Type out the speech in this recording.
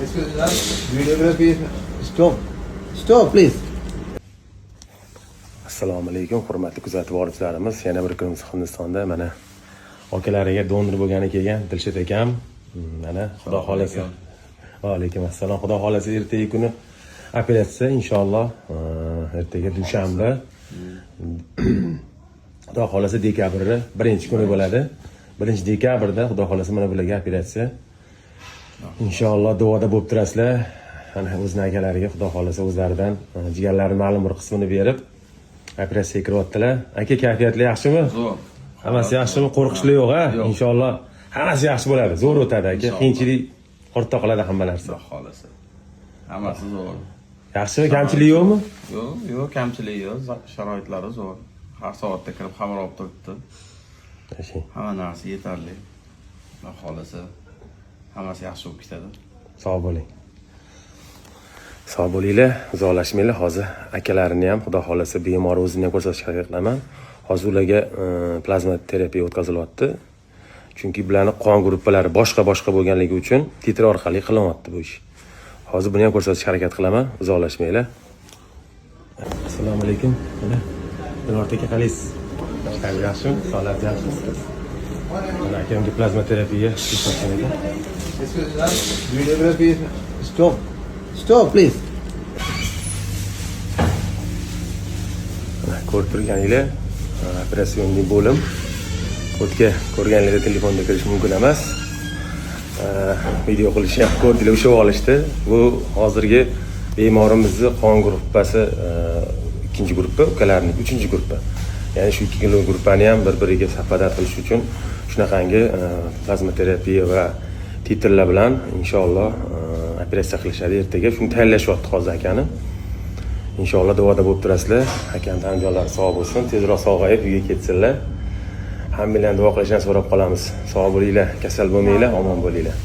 Excuse me, videography. Stop. Stop, please. Assalomu alaykum, hurmatli kuzatib boruvchilarimiz. Yana bir kunimiz Hindistonda mana akalariga donor bo'lgani kelgan Dilshod akam. Mana, xudo xohlasa. Va alaykum assalom. Xudo xohlasa, ertagi kuni operatsiya inshaalloh. Ertaga dushanba. Xudo xohlasa, dekabrni birinchi kuni bo'ladi. 1-dekabrda, xudo xohlasa, mana bularga operatsiya. Inshaalloh, duoda bo'lib turasizlar. Ana o'zini akalariga, xudo xohlasa, o'zlaridan jigarlarini ma'lum bir qismini berib operatsiyaga kiryaptilar. Aka, kayfiyatlar yaxshimi? Zo'r. Hammasi yaxshimi? Qo'rqishlar yo'q, a? Yo'q. Inshaalloh, hammasi yaxshi bo'ladi, zo'r o'tadi, aka. Inshaalloh. Qiyinchilik ortda qoladi hamma narsa. Xudo xohlasa. Hammasi zo'r. Yaxshimi? Kamchilik yo'qmi? Yo'q, kamchilik yo'q. Sharoitlari zo'r. Har soatda kirib xabar olib turibdi. Yaxshi. Hamma narsa yetarli. Xudo xohlasa, hammasi yaxshi bo'lib ketadi. Sog' bo'ling, sog' bo'linglar, uzoqlashmanglar. Hozir akalarini ham, xudo xohlasa, bemor o'zini ham ko'rsatishga harakat qilaman. Hozir ularga plazma terapiya o'tkazilyapti, chunki bularni qon gruppalari boshqa boshqa bo'lganligi uchun titr orqali qilinyapti bu ish. Hozir buni ham ko'rsatishga harakat qilaman, uzoqlashmanglar. Assalomu alaykum. Mana, Dilmurod aka, qalaysiz? Ishlaringiz yaxshimi? Sog'ligingiz yaxshimi? Mana, akamga plazma terapiya ko'rsatgan ekan. Excuse me, videography. Stop. Stop, please. Mana, ko'rib turganinglar, операционный bo'lim. O'tga ko'rganinglarda telefonda kirish mumkin emas. Video qilishni ham ko'rdinglar, ushlab olishdi. Bu hozirgi bemorimizni qon gruppasi ikkinchi gruppa, ukalarniki uchinchi gruppa. Ya'ni shu ikki gruppani ham bir biriga совпадать qilish uchun shunaqangi plazma terapiya va titrlar bilan, inshaalloh, operatsiya qilishadi ertaga. Shuni tayyorlashyapti hozir akani. Inshaalloh, duoda bo'lib turasizlar. Akam tan jonlari sog' bo'lsin, tezroq sog'ayib uyga ketsinlar. Hammanglarni duo qilishini so'rab qolamiz. Sog' bo'linglar, kasal bo'lmanglar, omon bo'linglar.